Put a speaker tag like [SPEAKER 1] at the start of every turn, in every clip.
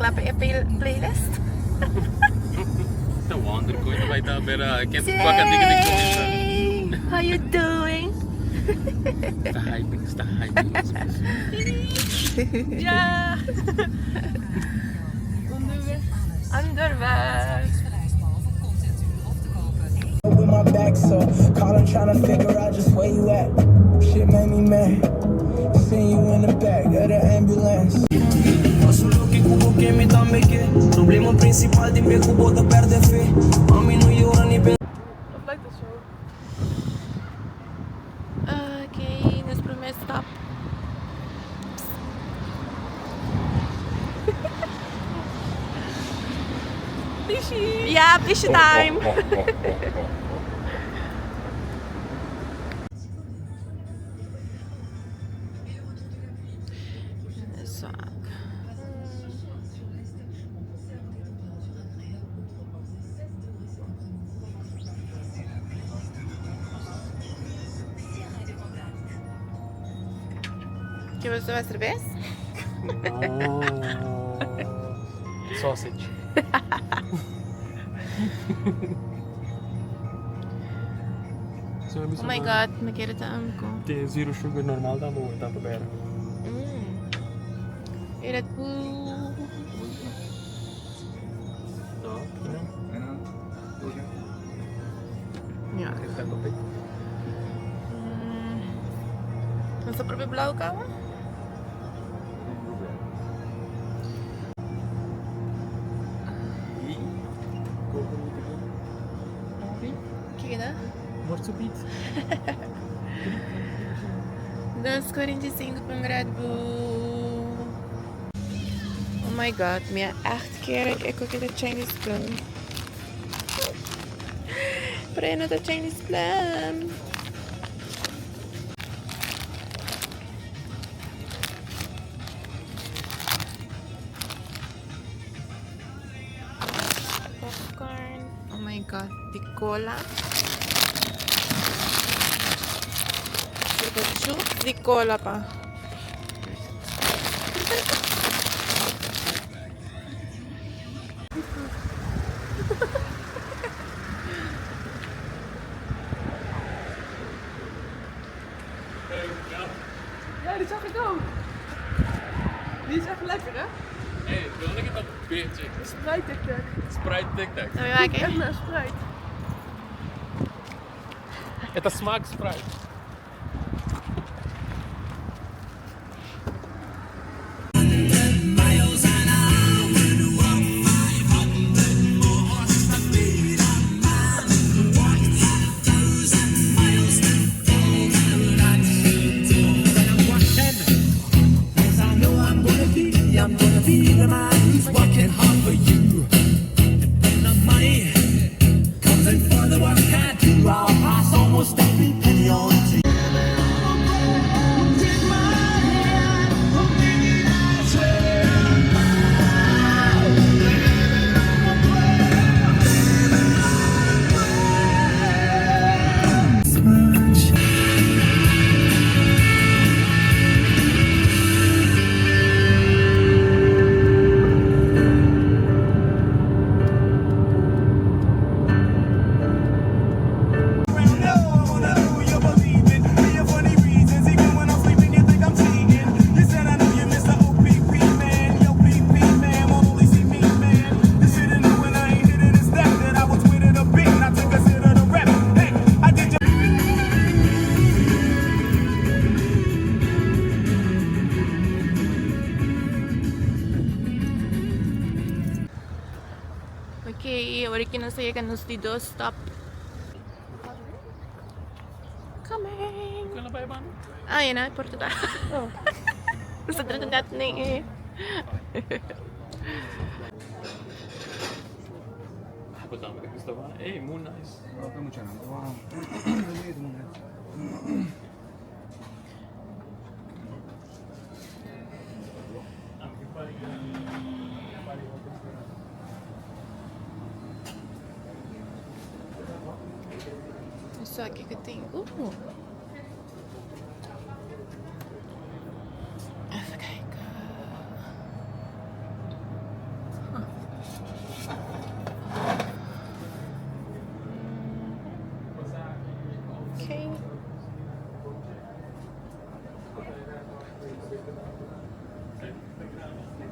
[SPEAKER 1] kla pa e playlist.
[SPEAKER 2] Ta wonder kon ta bai ta bera ken kua kantika di kuminsa.
[SPEAKER 1] Yay! How you doing?
[SPEAKER 2] Ta hyping, sta hyping nos mes.
[SPEAKER 3] Ja! Onderweg.
[SPEAKER 1] Onderweg.
[SPEAKER 4] With my back, so call him tryna figure out just where you at. Shit made me mad. Seen you in the back of the ambulance.
[SPEAKER 5] Paso loke ku bo ke mi tambe ke. Problema prinsipal tin be ku bo ta pèrdè fe. Ami no yora ni pensa.
[SPEAKER 3] Of lijkt dat zo?
[SPEAKER 1] Oké, nos promé stap.
[SPEAKER 3] Pishi!
[SPEAKER 1] Ja, pishi time! Zak. Ke bo ta serbes?
[SPEAKER 2] No. Sausage.
[SPEAKER 1] Oh my god, mi kere ta amco.
[SPEAKER 2] Te zero sugar normal ta bo ta bera.
[SPEAKER 1] E Red Bull.
[SPEAKER 2] No, no.
[SPEAKER 1] Ja. Nos ta probe blauw caba? Kiko ta?
[SPEAKER 2] Morto beat.
[SPEAKER 1] 2,45 pa un Red Bull. Oh my god, mi a echt kere ku e koki ta Chinese plum. Pero e no ta Chinese plum. Popcorn. Oh my god, di cola. Chupa chups di cola pa.
[SPEAKER 3] Ja, die zag ik ook. Die is echt lekker, hè?
[SPEAKER 2] Hey, wil ik het dat beetje?
[SPEAKER 3] Sprite Tic Tac.
[SPEAKER 2] Sprite Tic Tac.
[SPEAKER 1] Nou, ja,
[SPEAKER 3] Echt naar Sprite.
[SPEAKER 2] Het is smaak Sprite.
[SPEAKER 1] Ok, awor aki nos a yega nos di dos stop. Coming! Ah, ya na, porta ta. Nos ta trata net nee.
[SPEAKER 2] Hey, moon nice.
[SPEAKER 1] Eso aki ku tin. Even kijken.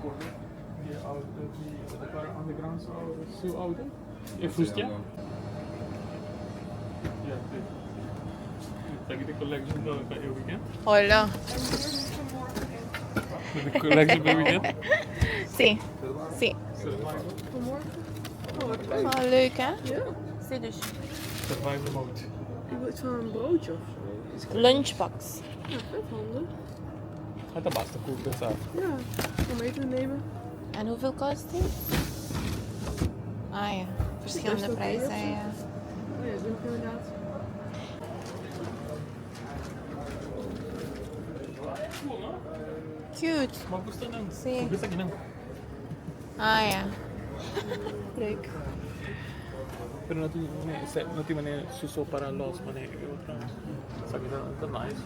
[SPEAKER 3] Die auto, die, dat waren underground su auto. E fustia? Ja, dit. Zeg de collection dan bij je weekend?
[SPEAKER 1] Hola.
[SPEAKER 3] Met de collection bij weekend?
[SPEAKER 1] Si. Si. Oh, leuk hè?
[SPEAKER 3] Ja.
[SPEAKER 1] Zie dus.
[SPEAKER 3] Survival mode.
[SPEAKER 6] Ik wil iets van een broodje of zo.
[SPEAKER 1] Lunchbox.
[SPEAKER 6] Ja, vet handig.
[SPEAKER 3] Het is basta cool, dat
[SPEAKER 6] Ja, om mee te nemen.
[SPEAKER 1] En hoeveel kost die? Ah ja, verschillende
[SPEAKER 6] Best oké,
[SPEAKER 1] prijzen.
[SPEAKER 6] of zo.
[SPEAKER 1] Ja.
[SPEAKER 6] Oh ja, dat doe ik inderdaad.
[SPEAKER 1] Cute.
[SPEAKER 3] Maar gusta não.
[SPEAKER 1] Sim.
[SPEAKER 3] Gusta aqui não.
[SPEAKER 1] Ah ja.
[SPEAKER 6] Leuk.
[SPEAKER 3] Pero no tiene, no tiene su para los mané otra. Só que tá nice.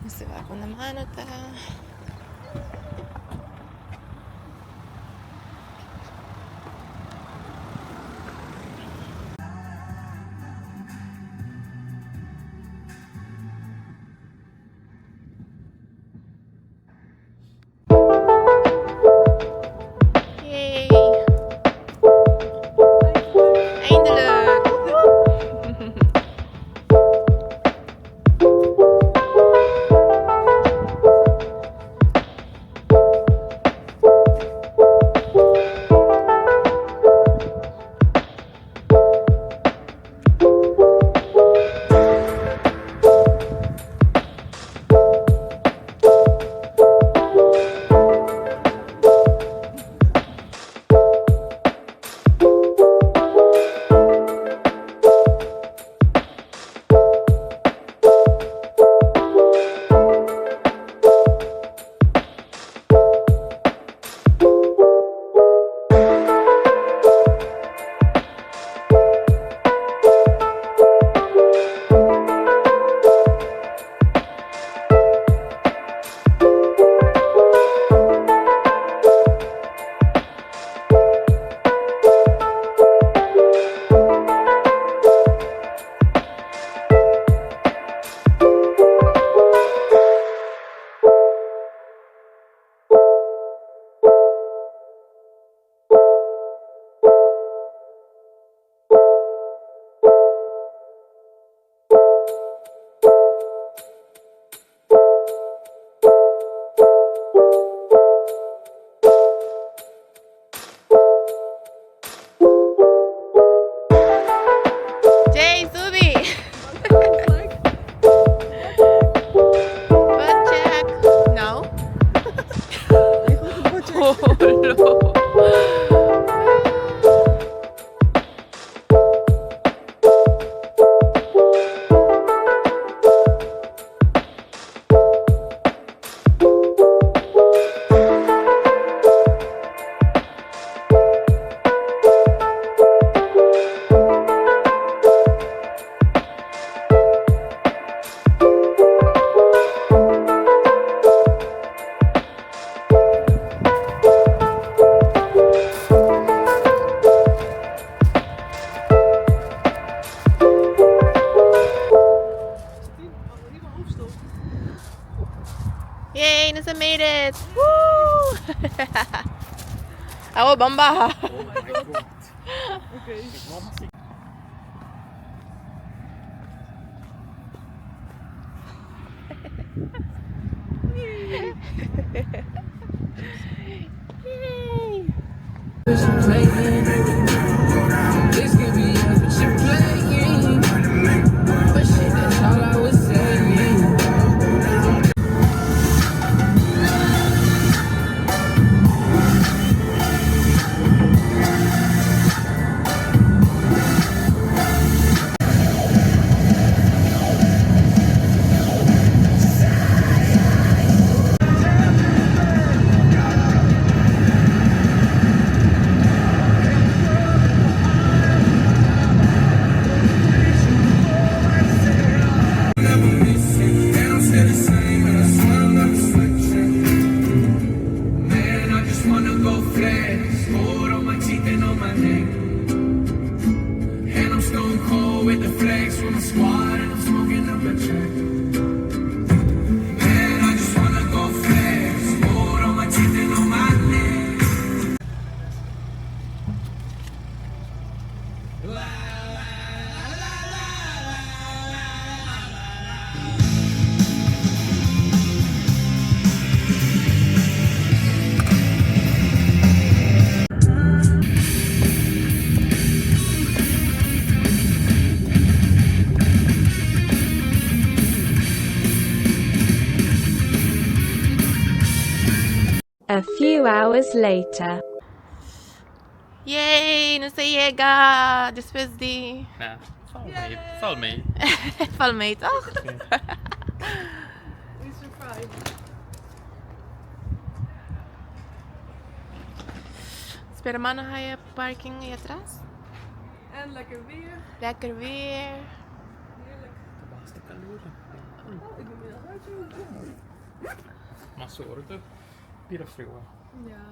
[SPEAKER 1] Dus we gaan de mano ta. Yay. Eindelijk. Jay, Zubi. Butt check. Nou. Hallo. Yay, Nasa made it! Woo! Awo, bamba!
[SPEAKER 3] Oh my god.
[SPEAKER 6] Oké.
[SPEAKER 1] Yay!
[SPEAKER 4] Playing. This could be us, but you're playing. But shit, that's all I was saying. hard and I'm smoking up a check. Man, I just wanna go fast. Gold on my teeth and on my neck.
[SPEAKER 7] A few hours later.
[SPEAKER 1] Yay, nos a yega despues di
[SPEAKER 2] Ja, val mee. Val mee.
[SPEAKER 1] Val mee, toch?
[SPEAKER 6] We survived.
[SPEAKER 1] Spera mano haya parking ahí atras.
[SPEAKER 6] En lekker weer.
[SPEAKER 1] Lekker weer.
[SPEAKER 6] Heerlijk.
[SPEAKER 3] Basta calor.
[SPEAKER 6] Oh, ik ben weer hard.
[SPEAKER 3] Maar soorten. Pira frio.
[SPEAKER 6] Ja.